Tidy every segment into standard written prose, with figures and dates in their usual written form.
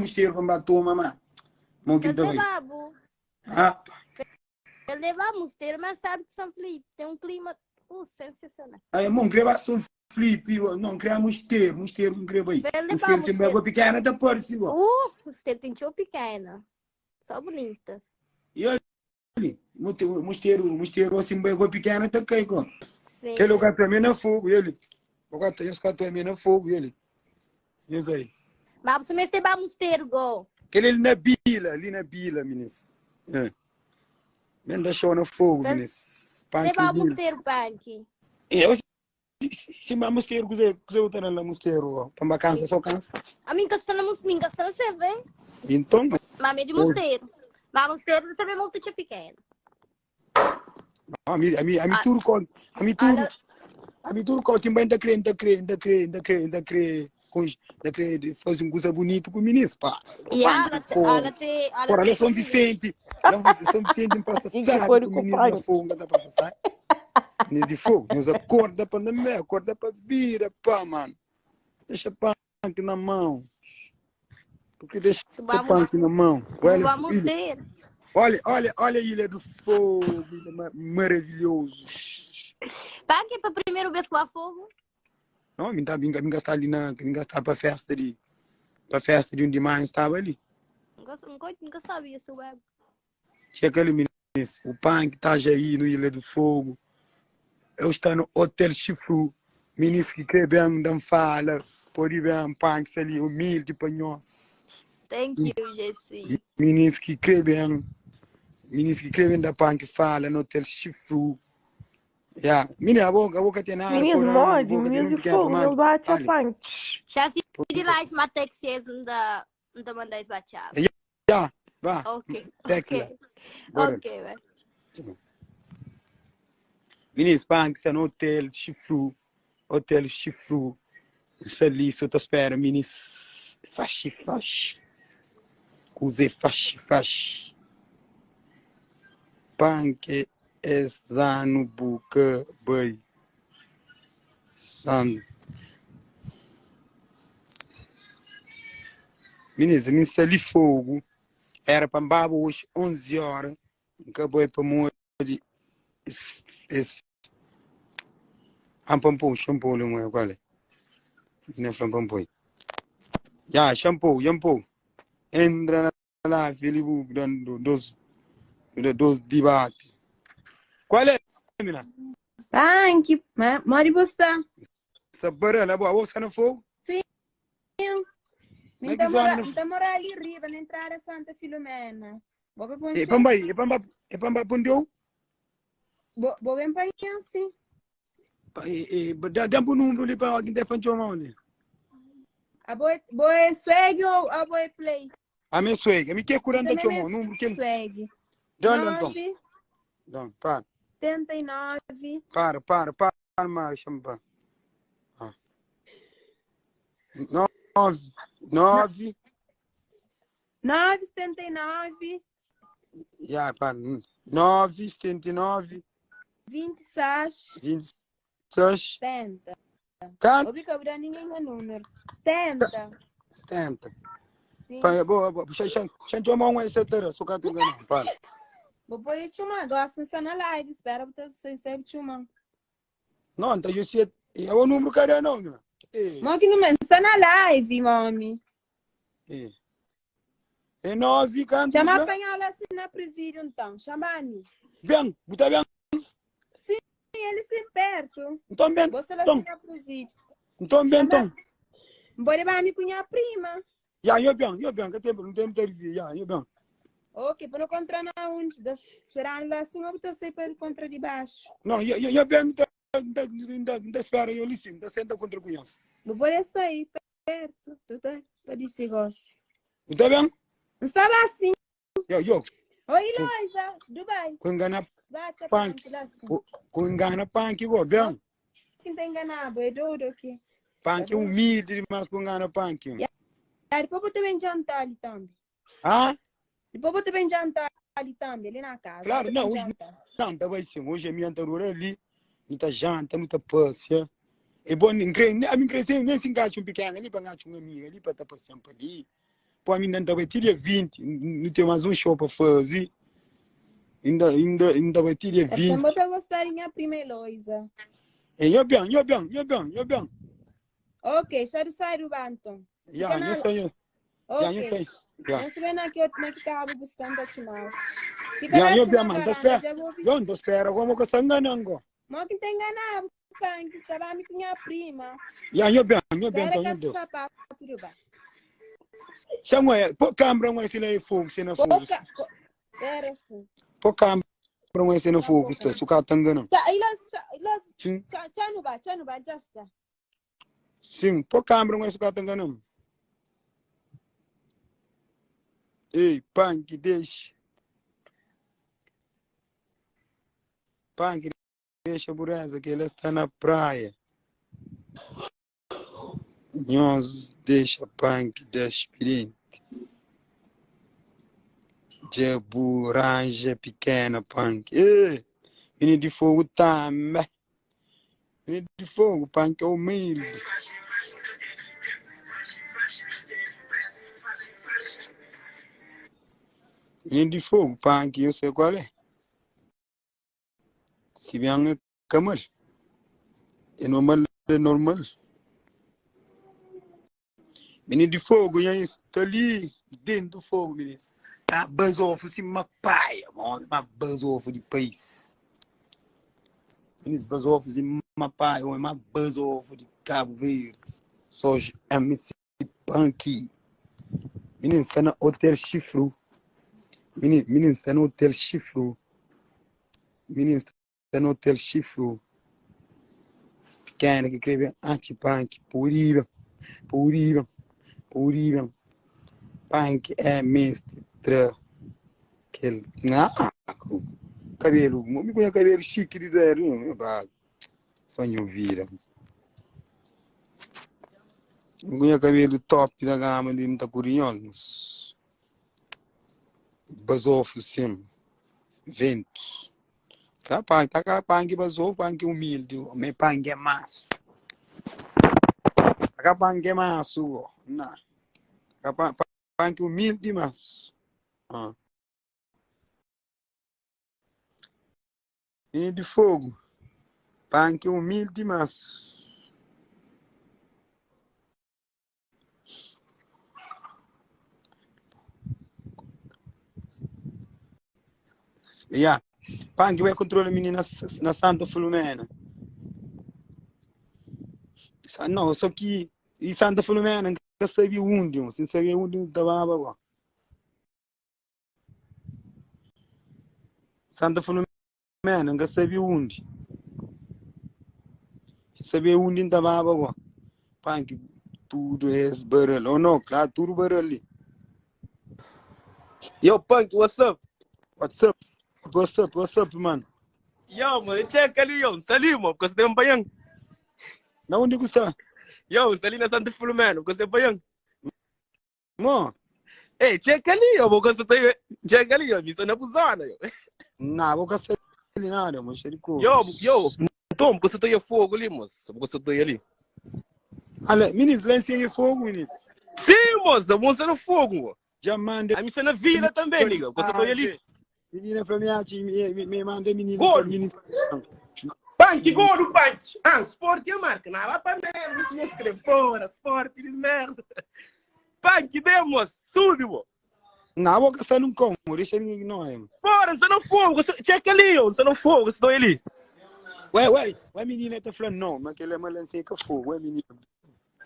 Mosteiro pa ba toma, ma mo ki El ta bai. levabo. Ah, El leva Mosteiro, mas sabe que São Felipe tem um clima sensacional. Aí, mo, n kre ba São Felipe, não, n kre Mosteiro, Mosteiro n kre bai. El leva Mosteiro sem Mosteiro. água pequena ta parse, ó. Mosteiro tem txeu pequena. Só bonita. E ali, Mosteiro, Mosteiro assim, água pequena ta cai, ó. Sim. Aquele lugar também na fogo, ele. O gato, esse gato também na fogo, ele. Isso aí. Mas você me vai Mosteiro, go. Aquele ali na bila, ali na bila, menino. É. Bem da show no fogo, menino. Você Panque vai bila. Mosteiro, Panque. Eu se vai Mosteiro, que você tá lá Mosteiro, ó. Para cansa, só cansa. A mim que está na mim que está na CV. Então, Mas me de Mosteiro. Mas Mosteiro você vê muito pequeno. a mim, a mim, a mim Ah. tudo com, a mim tudo, Olha, a mim tudo com, também da crer, da crer, da crer, da crer, da crer, com, da crer, fazer um coisa bonito com o ministro, pá. e ela, Com- ela tem, ela Ora, tem ali São Vicente, lá São Vicente me passa E que sabe, pode o menino comprar. da fogo, não passa sabe. Menino de fogo, nós acorda para andar, acorda para vira, pá, mano. Deixa punk na mão. Porque deixa Vamos, punk na mão. Olha, vamos ilha, ter. olha, olha, olha a Ilha do Fogo, ilha maravilhoso. Panque para primeiro vez com a fogo. Não, me tá bem, me gastar ali na, me gastar para festa de, para festa de um demais estava ali. Nunca, nunca, nunca sabia se web. Tinha aquele menino, o punk tá já aí no Ilha do Fogo. Eu estou no Hotel Chifru. Ministro que crê bem, não fala. Pode bem, punk ali, humilde para nós. Thank you, Jesse. Ministro que crê bem, ministro que crê bem da punk fala no Hotel Chifru. Yeah. Menina, a boca, a boca tem nada. Meninas porra, morde, boca tem meninas um de pequeno, fogo, mano. não bate a Olha. punk. Já se de live, matei que vocês não dá, não dá mandar esbatear. Yeah, vá, Ok, tecla. ok. Bora. Ok, vai. Ministro, punk está no Hotel Chifru. Hotel Chifru. Isso ali, só tá espera, ministro. Faxi, faxi. Cuse, faxi, faxi. Punk é zano buca bai. San. Ministro, ministro ali fogo. Era para baba hoje 11 horas. Acabou para morrer. Esse, esse. Ah, pampou, shampoo, não é qual é? Não é pampou. Ya, shampoo, shampoo. Entra na lá, Filipe, dando dos, dos debates. Qual é, mina? Punk, mori você. Sabara, lá, boa, você no fogo? Sim. Como é Me que tá zona mora, no me tá mora ali riba, na entrada Santa Filomena. Boca com É pambai, é pamba, é pamba pondeu? Bo, bo bem para assim. É, é, dá, dá um número ali para alguém deve chamar ali. A boa, boa swag ou a boa play? A minha swag, a minha que é curando Também chamou, é número que swag. Dá, então. 9, Dá, para, 79, para, para, para, Mara, chama para. Ah. 9, 9, 9, 79, já, para, 9, 79, 26, 26, 70. Canto Ouvi que eu ninguém o número. 70. 70. Sim. Pá, boa, boa. Puxa, xa, xa, chama um aí, setera, só canto engano. Para. Vou pôr te chamar. Gosto de estar na live. Espera você sempre te chamar. Não, então eu sei, é o número cara não, meu. É, Mó que não está na live, mami. é. É 9, canto. Chama já. apanhar lá assim na presídio, então. Chama-me. Bem, botar bem. Sim, ele se perto. Então bem, Você lá então. assim na presídio. Então bem, então. Vou levar me com minha prima. Ya, eu bem, eu bem, que tempo, não tem muita ya, eu bem. Ok, para não encontrar na onde. Esperando lá assim, eu vou sair para encontrar de baixo. Não, eu, eu, eu bem, não não não espera, eu li sim, não senta contra cunhas. Vou poder sair perto. Tu tá, tá disse gosto. Tá bem? Não estava assim. Eu, eu, Oi, Eloisa, Dubai. com engana, Bate a Punk. punk lá assim. com engana punk, igual, bem. Quem tá enganado é doido aqui. Punk é humilde, mas com engana punk. Ah, depois vou também jantar ali também. Ah? Depois vou também jantar ali também, ali na casa. Claro, Vou não, também hoje- jantar. Não, tá bem sim. Hoje a minha anterior ali, muita janta, muita passeia. É bom, nem cre, a mim crescer, nem se encaixa um pequeno ali para engaixar um amigo ali para estar passeando ali. Pô, ami inda N ta bai ti dia 20, nu ten más un show pa faze. Inda, inda, inda bai ti dia Parse 20. bo ta gosta di nha prima Eloisa. E, nho ben, nho ben, nho ben, nho ben. Ok, xa du sai du ba nton. Ya, Fika nho na sai, nho. Ya, nho Ok. sai. Ya. Nho sabe na ki na ki kabu bu sta, N ta txumau. Fika Ya, la nho si ben, na man, ta varanda, spera. dja bu obi. Yo, N ta spera como ka sta nganan go. Mo ki N ta enganabu, pan, ki sta ba mi ku nha prima. Ya, nho ben, nho ben, Spera nton, ka nho Deus. sapatu du ba. Xa ngoi, pô kambra ngoi si la é fogo, si na fogo. Pô ka, pô, era si. Pô kambra ngoi si na Tá fogo, pô sta, su ka ta nganan. Txa, ilas, txa, ilas, Sim. txa, txa nu ba, txa nu ba, dja sta. Sim, pô kambra ngoi su ka ta nganan. Ei, panki, deixa. Panki, deixa bureza que ela está na praia. Nhos dexa panki da spirienti Dja bu ranja pikena panki Ê, mininu di fogu tanbe Mininu di fogu panki é umildi Mininu di fogu panki eu sei kual é Si ben é ka mal É normal, é normal Mininu di fogu nha sta li dentu fogu minis Ta bazofu sima paia Homi ma bazofu di pais Minis bazofu sima paia Homi ma bazofu di Cabo Verde Soji MC Panki Minis sta na hotel Chifru Minis sta na hotel Chifru Minis Ta na hotel Chifru Pikena ki kre ben atxi panki Podi ben, podi ben, podi ben Panki é meste tra kel ah, kabelu Mi ku nha kabelu xiki di zero Ba, fa nhu vida Mi ku nha kabelu top da gama li N ta kuri nhos Bazofu sim, ventus Ka panki, ta ka panki bazofu, panki humildi, me panki é masu. Ta ka panki é masu, go. Na. Ta ka panki humildi masu. Ah. Menino de fogo. Panki humildi masu. Ya. Panki bai kontrola minina na Santa Filomena. Não, só que e Santa Filomena nunca sabia onde, se sabia onde estava agora. Santa Filomena nunca sabia onde. Se sabia onde estava agora. Panki tudo es baril. Ou não, claro, tudo baril ali. Yo, Punk, what's up? What's up? What's up? What's up, mano? Yo, mano, checa ali, yo, sali, mano, porque você tem um baiano. Na onde que está? Yo, sali na Santa Filomena, porque você é baiano. Mo? Ei, checa ali, yo, porque você tem... Checa ali, yo, missão na zona, yo. Não, vou gastar ali nada, mas ele Yo, yo, então, porque você tem fogo ali, moço, porque você tem ali. Olha, minis, lá em cima é fogo, minis. Sim, moço, a moça no fogo, mo. Já manda. A missão na vila também, liga, porque você tem ali. Menina pra mim, me, me manda menina Gol. pra minis. Punk, gol, punk. Ah, Sport é a marca. Não, vai pra merda, isso não escreve. Fora, Sport de merda. Punk, bem, moço, sube, mo. Não, vou gastar num como, deixa ninguém não é. Fora, você não fogo. Você... Checa ali, ó, você não fogo, você não ali. Ué, ué, ué, menina tá falando não, mas aquele é malanceia que fogo, ué, menina.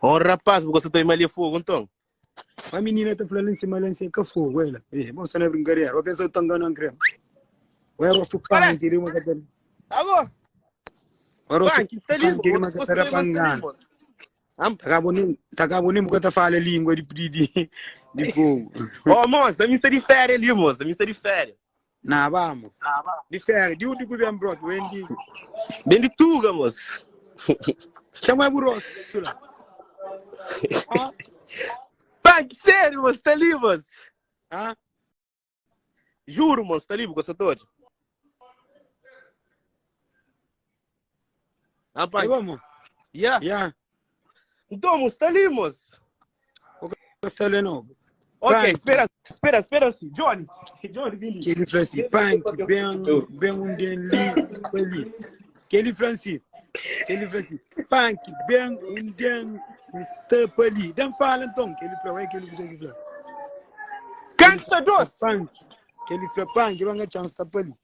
Ó, rapaz, você tem ali fogo, então. Ué, menina tá falando em cima malanceia que fogo, ué, lá. Eh, moça não é brincadeira, eu penso que eu tô enganando, creme. Ué, rosto Olha. pão, queria uma cadeira. Alô? Ué, rosto Punk, está ali, pão, queria uma você cadeira tem mais ali, pangana. moço. Ah, Acabou nem, acabou nem porque tá fala a língua de, de, de fogo. Ó, moço, a missa de férias ali, moço, a missa de férias. Não, vamos. De férias, de onde que vem, bro? Vem de... Bem de Tuga, moço. Chama o rosto, lá. Ah, Punk, sério, moço, tá ali, moço. ah, Juro, moço, tá ali, porque eu sou todo. Ah, aí punk. vamos. Yeah. Yeah. Então, moço, tá ali, moço. Gostei de novo. Ok, Punk. espera, espera, espera assim. Johnny, Johnny, vem ali. Que ele fala assim, punk, bem, bem um den li, pa li. Que ele fala assim, que ele fala assim, punk, bem um den está pa li. Dan fala então, que ele fala, ué, que ele fala, que ele fala. Canta doce. Punk, que ele fala, punk, banga chance está pa li.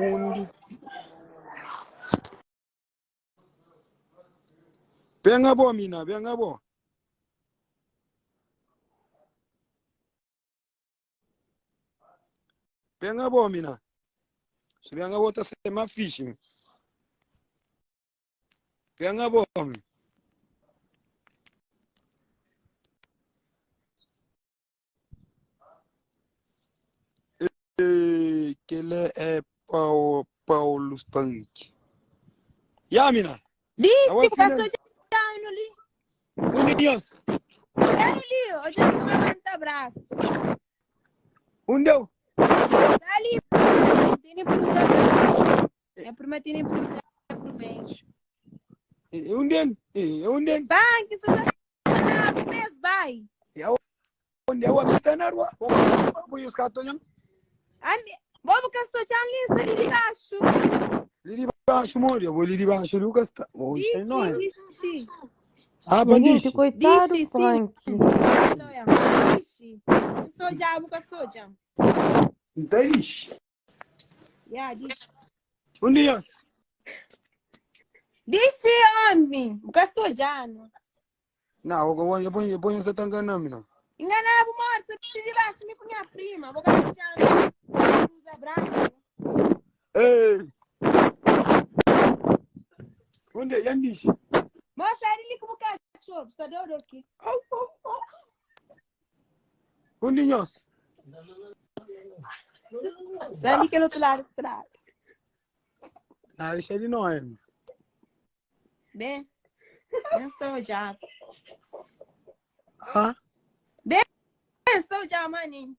Um Benga bo mina, benga bo. Benga bo mina. Se benga bo ta ser mais fixe. Benga bo. mi. Eh, que ele é Paulo, Paulo Punk. Ya mina. Disse, Awa porque final. sou já ali. Uniões. Quero ali, hoje eu não levanta braço. Undeu. Tá ali, tem brusa branca. É prima tem brusa pro beijo. É um dele. É um dele. Banque, você tá na mês, vai. É onde é o está na rua. Vou buscar tonhão. Vou buscar só já lista ali de baixo. Ali de baixo, mano. Eu vou ali de baixo, Lucas. Tá. Vou Disse, não é. disse. Ah, Gente, bandiche. coitado, Disse, sim. Punk. Disse. Sou já, vou buscar já. Então, lixo. Yeah, disse. Onde é? Disse, homem. Buscar já, não. Não, eu vou, eu vou, eu vou essa tanga não, mina. Enganava, morto. De baixo, me com minha prima. Vou buscar já. Blusa branca. Ei. Onde é? Yandish. Moça, ele com o cachorro. Está doido aqui. Onde é? Sabe que é do outro lado da estrada. Não, deixa ele não é. Bem, eu estou já. Ah? Bem, estou já, maninho.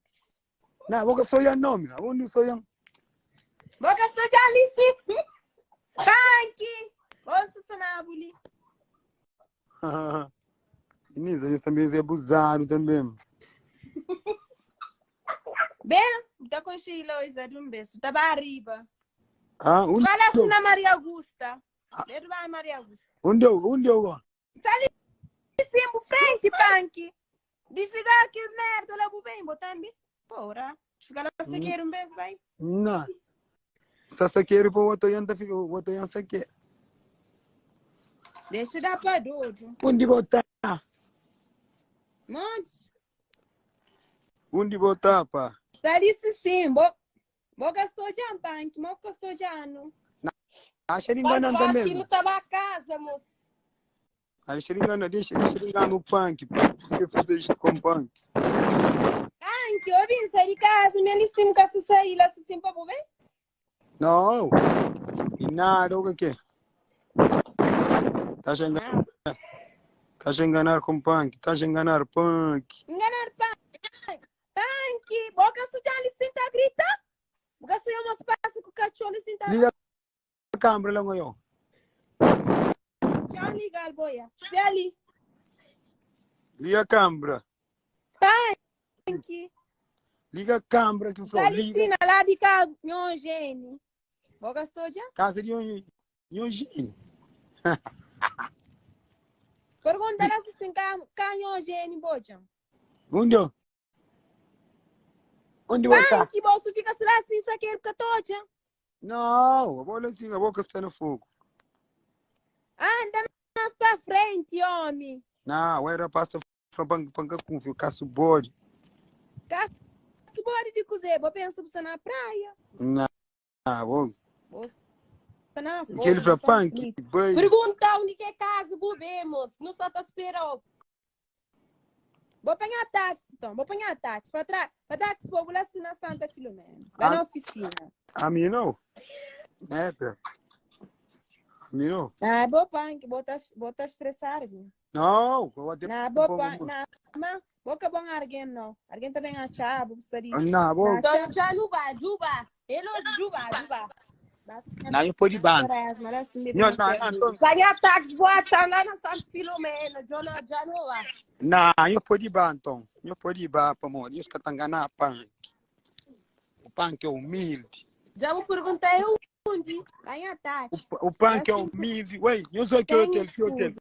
Não, vou que sou eu não, mina. Onde sou eu? Boca estou já ali, sim. Tanque. Ouça, Sanabuli. Inês, eles também é abusado também. Bem, tá com Sheila e Zé de um beijo. Tá arriba. Ah, onde Fala assim na Maria Augusta. Ele vai Maria Augusta. Onde eu? Onde eu? Tá ali em cima, frente, punk. Desligar que merda, lá bem, botando. Porra. Fica lá, você quer um beijo, vai. Não. Está saqueiro para o outro ano, fica o outro ano saqueiro. Deixa dar pra doido. Onde botar? Monte. Onde botar, pá? Tá ali sim, bo... Boca estou já, punk. Moca estou já, não. Acha ele enganando Pode também. tava a casa, moço. Acha ele enganando, deixa, deixa ele enganar no punk. Por que fazer isto com punk? Punk, eu vim sair de casa, me ali sim, que se sair lá, assim, pra ver? Não. E nada, o que é? Estás a enganar, estás a enganar com punk, estás a enganar punk. Enganar punk. Punk, boca suja ali sim, tá grita. Boca suja, moço, passa com o cachorro ali sim, tá. Liga a câmera lá, eu. Tchau, liga, boia. Vê ali. Liga a câmera. Punk. Liga a câmera que Tá falou. ali Liga. sim, lá de cá, nho gene. Boca suja. Casa de um um gênio. Pergunta lá se sim, cá, cá nho gene, boja. Onde eu? Onde eu tá? Punk, bolso fica lá assim, saqueiro, catoja. Não, a bola assim, a boca está no fogo. Anda mais pra frente, homem. Não, era pasta panca panca com fio, caço bode. Se bode de cozer, vou pensar você na praia. Não, bom. Você na Aquele folha, fra punk, bem. Pergunta onde que é casa, bebê, moço. Não só tá esperando. Vou apanhar táxi, então. Vou apanhar táxi. Para trás, para táxi, vou lá assim na Santa Filomena. Lá Ah. na oficina. A mim não. É, pé. A mim não. Ah, vou punk, vou tá, vou tá estressar. viu? Não, vou até. Não, vou Bom, punk, bom. não, mas vou que bom alguém não. Alguém também achar, vou sair. Não, bom. Então já não vai, Juba. Ele hoje, Juba, Juba. Na, nho pode ba. Nho, na, na, nton. Panha táxi, vou achar lá na Santa Filomena, Jona Janoa. Na, nho pode ba, nton. Nho pode ba, pamodi nho ka ta ngana panki. O panki é humilde. Já vou perguntar onde. Panha táxi. O panki é humilde. Ué, nho zoi que hotel, que hotel?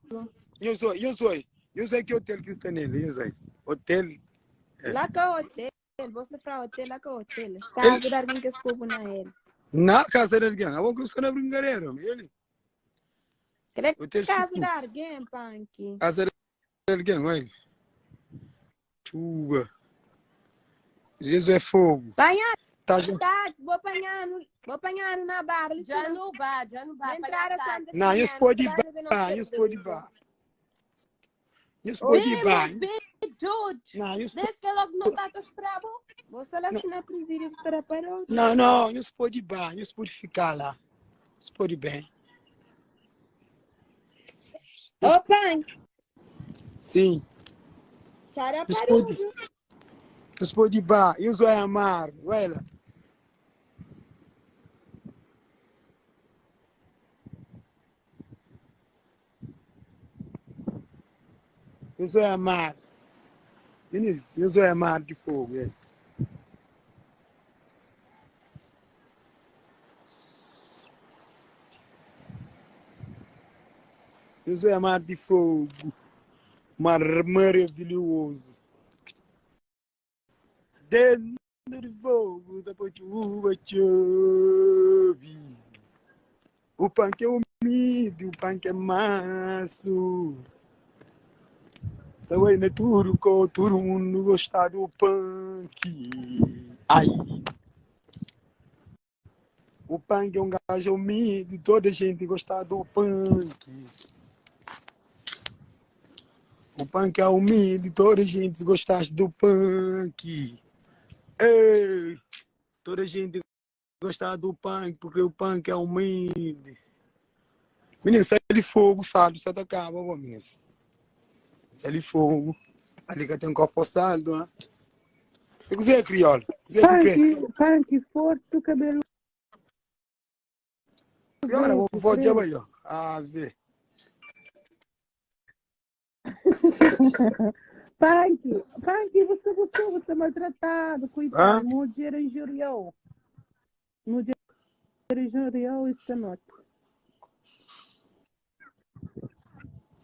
Nho zoi, nho zoi. Nho zoi que hotel que está nele, nho zoi. Hotel. É. Lá que hotel. Você para hotel, lá que hotel. Casa de alguém que escopo na ele. Na casa de alguém. A boca está na brincadeira, ele. Hotel casa de alguém, panki. Casa de alguém, ué. Chuva. Jesus é fogo. Panha tá, tá, vou apanhar, vou apanhar na barra. Já não vai, já não vai. Entrar a Santa Não, isso pode ir, isso pode ir. Isso pode ir. Não, isso Desde que logo não tá esperando. Você lá na presídio, você estará parado. Não, não, isso pode ir, isso pode ficar lá. Isso pode ir bem. Ô, pai. Sim. Estará parado. Isso pode ir, isso é amar, olha. Isso é amar. Meninas, isso é amar de fogo. É. Isso é mar de fogo. Mar maravilhoso. Dentro de fogo, depois chuva chove. O punk é humilde, o punk é manso. Também na Turco, todo mundo gosta do punk. Ai. O punk é um gajo humilde, toda gente gosta do punk. O punk é humilde, toda gente gosta do punk. Ei, toda gente gosta do punk, porque o punk é humilde. Menino, sai de fogo, sabe? Só da acaba, bom, menino. Sai de fogo. Ali que tem um copo saldo, hein? E que é crioulo? Que é Punk, punk forte, cabelo. Crioulo, vou fazer aí, ó. Ah, vê. Punk, punk, você gostou, você é maltratado, coitado. Mulher injuriou. Mulher injuriou esta noite.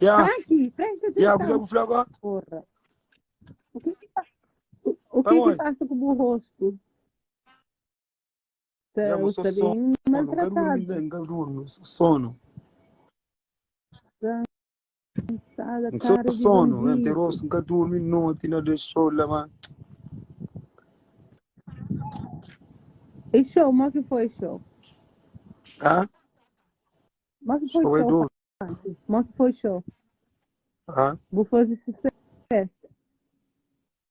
Yeah. Punk, presta atenção. Yeah, você falou agora? Porra. O que que, o que, que passa com o rosto? Tá, Yeah, você tá bem maltratado. Não durmo, sono. Cansada, Sou cara de sono, bandido. anterosso, nunca dormi noite, não deixou lá, mano. E show, como que foi show? Hã? Como que foi Show é show? duro. Como que foi show? Hã? Vou fazer sucesso.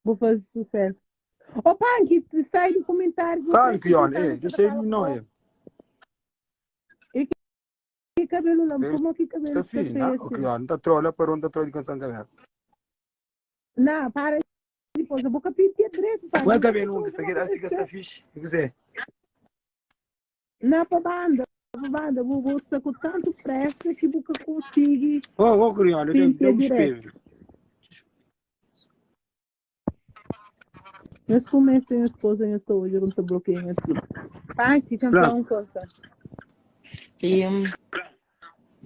Vou fazer sucesso. Ô, Punk, sai do comentário. Sabe, Crione, é, deixa ele não é. E que cabelo lá, como que cabelo Está está fixe, não? feio O assim? Crione, tá trola para onde tá trola de canção cabeça. Não, para depois, eu vou pentear direito, Punk. Ué, cabelo, que está aqui, assim que está fixe. O que você? Não, para banda, para banda, vou estar com tanto pressa que nunca consigo. Ô, ô, Crione, deu Pentear um direito. espelho. Nós começamos as coisas, nós estou hoje, eu não estou bloqueando aqui. Punk, deixa eu Fran. falar uma coisa. E,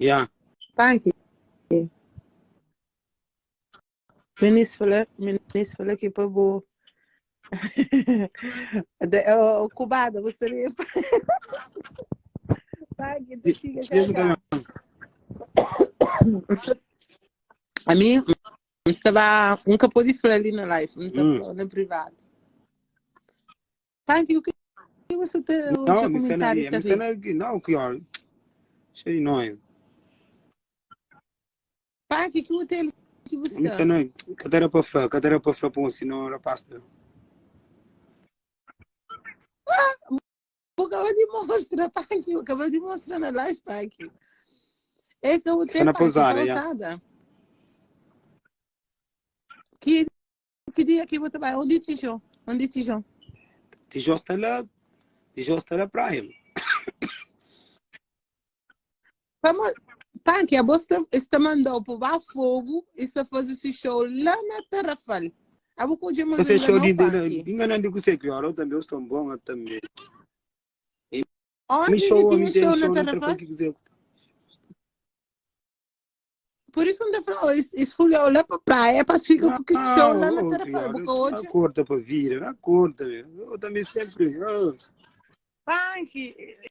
Yeah. Punk. Ministro falou que foi bom. O Cubada, você ali. Punk, tu chega já já. A mim, estava nunca pude falar ali na live, não Hum. estava na privado. Punk, o que você tem o Não, seu me cena comentário ali, me também? cena aqui, não, Crione. Deixa ele não, é. Punk, que hotel que você Me está? cena, cadeira para fora, cadeira para fora, pô, senão rapaz. Eu acabei de mostrar, Punk, eu acabei de mostrar na live, Punk. É que o Está hotel, na Punk, pousada, já. pousada. Que, que dia que você vai? Onde Tijó? Onde Tijó? Tijó está lá, Tijó está na praia. Pamo, Panki, abo sta, sta mandau pa ba fogo e sta faze esse show lá na Tarrafal. Abo que hoje mas Fazer show de enganou, Panki. enganando de você, Crioula, eu também eu estou bom, eu também. Me Onde show, que me tinha tem show na show no Tarrafal? telefone que quiser. Por isso não falou, isso foi lá para praia, para ficar com que show lá na Não, ô, Tarrafal. Crioula, Porque hoje acorda para vir, acorda, meu. Eu também sempre. ah. Punk,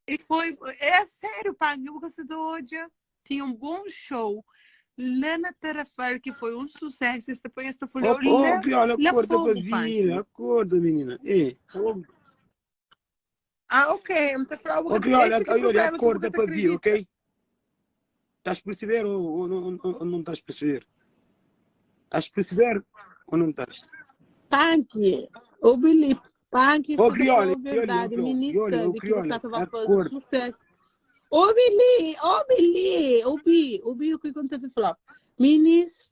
e foi, é sério, Punk, porque de hoje tinha um bom show lá na Tarrafal, que foi um sucesso. Este põe esta folha Ô, ô, lá, Crioula, lá acorda para fogo, vir, Punk. acorda, menina. Ei, ô, Ah, ok, eu te falo, ô, porque Crioula, esse que é o olha, problema que acorda você para vir, acredita. ok? Estás a perceber ou, ou, não- ou, ou não estás a perceber? Estás a perceber ou não estás? Punk, o Billy, Punk, Ô, isso Crioula, falou a olha, verdade. olha, Menino olha, ô, sabe que você Crioula, estava fazendo acorda. sucesso. Ô, Billy, ô, Billy, ô, Bi, ô, Bi, o que acontece? Falar. Minis,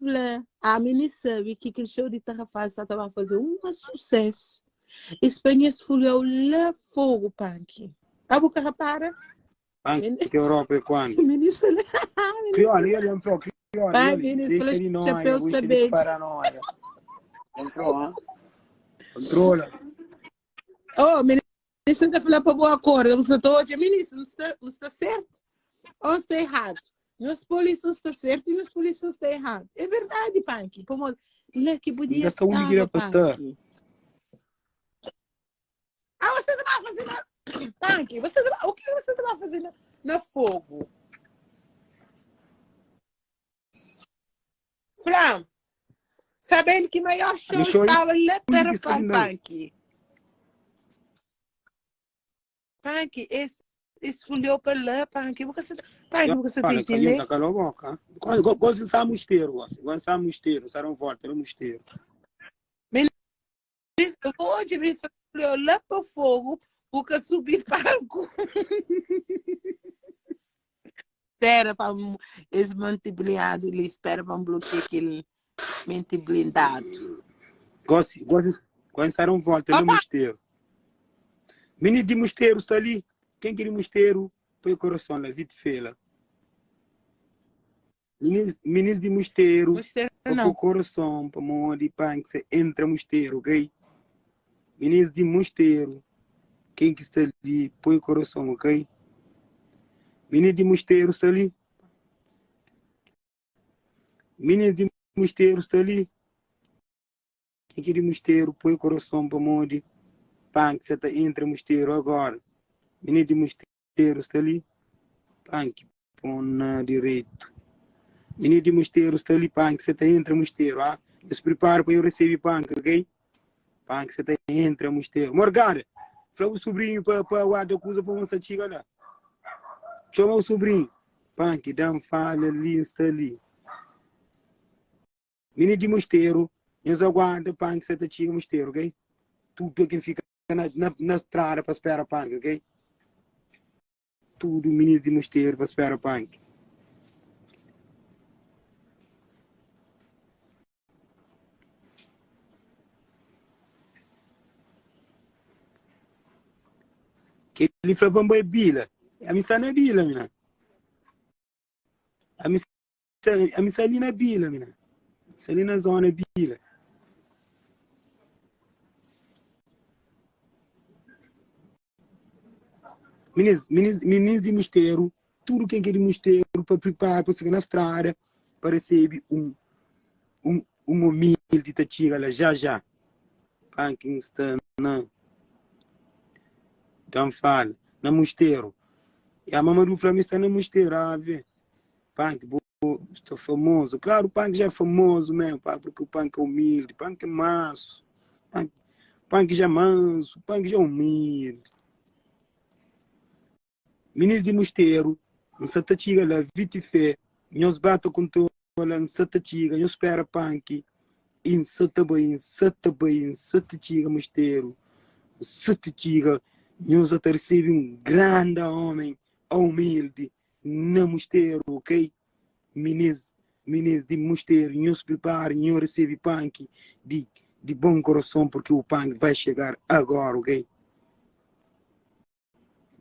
a mini sabe que aquele show de Tarrafal estava a fazer um sucesso. Espanha esfolhou lá fogo, Punk. A boca repara. Punk, que Europa é quando? Minis, Crioula, olha, olha, Crioula, Vai, olha, Vinícius, deixa pelo de noia, chapéu deixa de saber. paranoia. Controla, hein? Controla. Oh, ministro, está falando para boa acorda. Você está hoje, ministro, não está, não está certo ou está errado? Meus polícias está certo e meus polícias está errado. É verdade, Punk. Como lá que podia Ainda está onde queria estar, pastar. Punk. Ah, você estava fazendo. Punk, você tava... o que você estava fazendo na fogo? Flam, sabendo que maior show show aí, estava lá onde que está Tarrafal, ali, não? Punk. Punk, esse, esse folhou para lá, Punk. Você, Punk, você tá Olha, entendendo? tá calou a boca. Quando quando está mosteiro, quando está mosteiro, saram volta, era mosteiro. Hoje, me folhou lá para fogo, porque subi palco. Espera para esse mente blindado, ele espera para um bloqueio aquele mente blindado. Gosto, gosto, quando saram volta, era mosteiro. Menino de mosteiro está ali. Quem quer mosteiro, põe o coração lá, vite fela. Menino de mosteiro, Mosteiro põe não. o coração, para onde pá, que você entra mosteiro, ok? Menino de mosteiro, quem que está ali, põe o coração, ok? Menino de mosteiro está ali. Menino de mosteiro está ali. Quem quer de mosteiro, põe o coração para onde pá, que você tá, entra mosteiro agora. Menino de mosteiro está ali. Pá, que põe na direito. Menino de mosteiro está ali, pá, que você tá, entra mosteiro, ah? Eu se preparo para eu receber pá, ok? Pá, que você tá, entra mosteiro. Morgana, fala o sobrinho para para o acusa para uma chica lá. Chama o sobrinho. Pá, que dá um fala ali, está ali. Menino de mosteiro, eles aguardam pá, que você tá chica mosteiro, ok? Tudo quem fica na, na, na estrada para esperar pá, ok? Tudo menino de mosteiro para esperar pá. Que ele falou para bila. A mim está na bila, mina. A mim a mim está ali na bila, mina. Está ali na zona bila. Meninos, meninos, meninos de mosteiro, tudo quem quer de mosteiro para preparar, para ficar na estrada, para receber um, um, um humilde tá chega lá já já. Pá, quem está na então fala, na mosteiro. E a mamãe do Flamengo está no mosteiro, ah, vê. Punk, bo, estou famoso. Claro, o Punk já é famoso mesmo, pá, porque o Punk é humilde, o Punk é manso. Punk, punk já é manso, Punk já é humilde. Ministro de mosteiro, em Santa Tiga lá, vite fé, nós bata com tola, em Santa Tiga, nós espera Punk, em Santa Bahia, em Santa Bahia, em Santa Tiga, mosteiro, em Santa Tiga, nós até recebe um grande homem, humilde, no mosteiro, ok? Meninos, meninos de mosteiro, nós prepara, nós recebe punk de, de bom coração, porque o punk vai chegar agora, ok?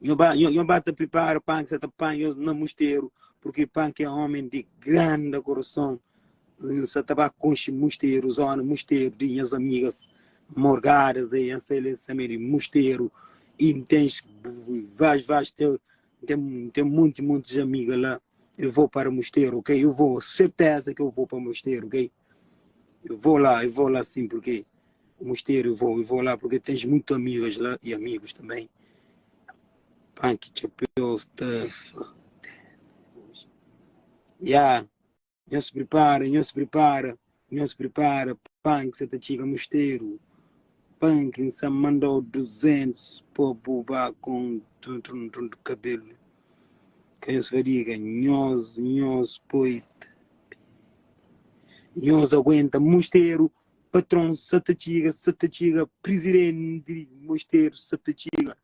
Nós ba, nós bata prepara punk, seta punk, nós no mosteiro, Porque Panki é homem de grande coração. N sa ta ba konxe Musteru, zona Musteru di nhas amigas morgadas aí, N sa el sa di Musteru e N tens vais vais ter tem tem monte montes amigas lá. Eu vou para Musteru, ok? Eu vou, certeza que eu vou para Musteru, ok? Eu vou lá, eu vou lá sim, porque o Musteru eu vou, eu vou lá porque tens muito amigas lá e amigos também. Punk, chapéu, stuff. Yeah. Nhos pripara, nhos pripara, nhos pripara, Punk sa ta txiga Musteru. Punk N sa manda-u 200 pa bu ba com trum trum trum di kabelu. Ka nhos fadiga, nhos, nhos poi Nhos aguenta Musteru, patron sa ta txiga, sa ta txiga, prizidenti di Musteru sa ta txiga.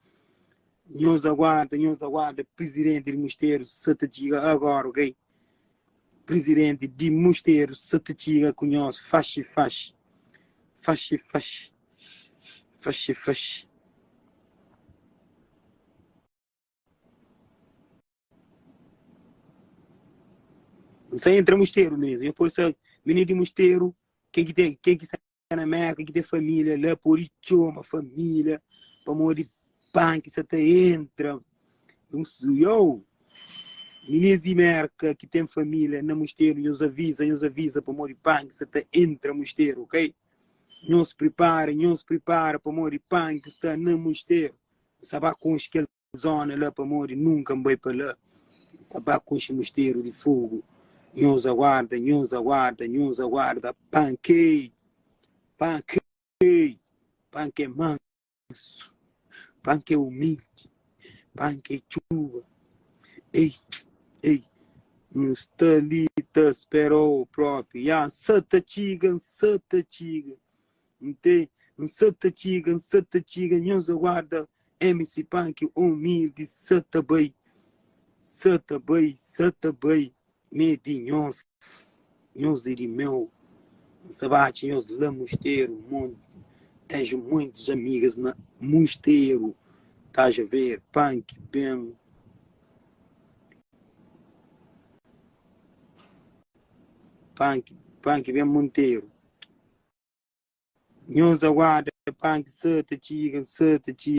Nhos aguarda, nhos aguarda, prizidenti di Musteru sa ta txiga agora, ok? Prizidenti di Musteru sa ta txiga ku nhos faxi faxi, faxi faxi, faxi faxi. N sa entra Musteru, minins, nhos pode sta, minins di Musteru, ken ki ten, ken ki sta na Merka ki ten família la pode txoma família pamodi panki sa ta entra yo minis di Merka ki ten família na Musteru nhos aviza nhos aviza pamodi panki sa ta entra Musteru ok nhos pripara nhos pripara pamodi panki sta na Musteru sa ba konxe kel zona la pamodi nunka N bai pa la N sa ba konxe Musteru di Fogu Nhos aguarda, nhos aguarda, nhos aguarda Pankey, pankey, pankey mansu Pankey umildi, pankey txuba Ei, ei, N sta li ta spera-u propi Ya, N sa ta txiga, N sa ta txiga N te, N sa ta txiga, N sa ta txiga Nhos aguarda MC Panki humildi sa ta bai, sa ta bai, sa ta bai Mi é di nhos, nhos é di meu N sa ba atxa nhos la Musteru Monti, tenho muitas amigas na Musteru Tás a ver, Panki ben Panki, Panki ben Monteru Nhos aguarda Panki sa ta txiga, sa ta txiga.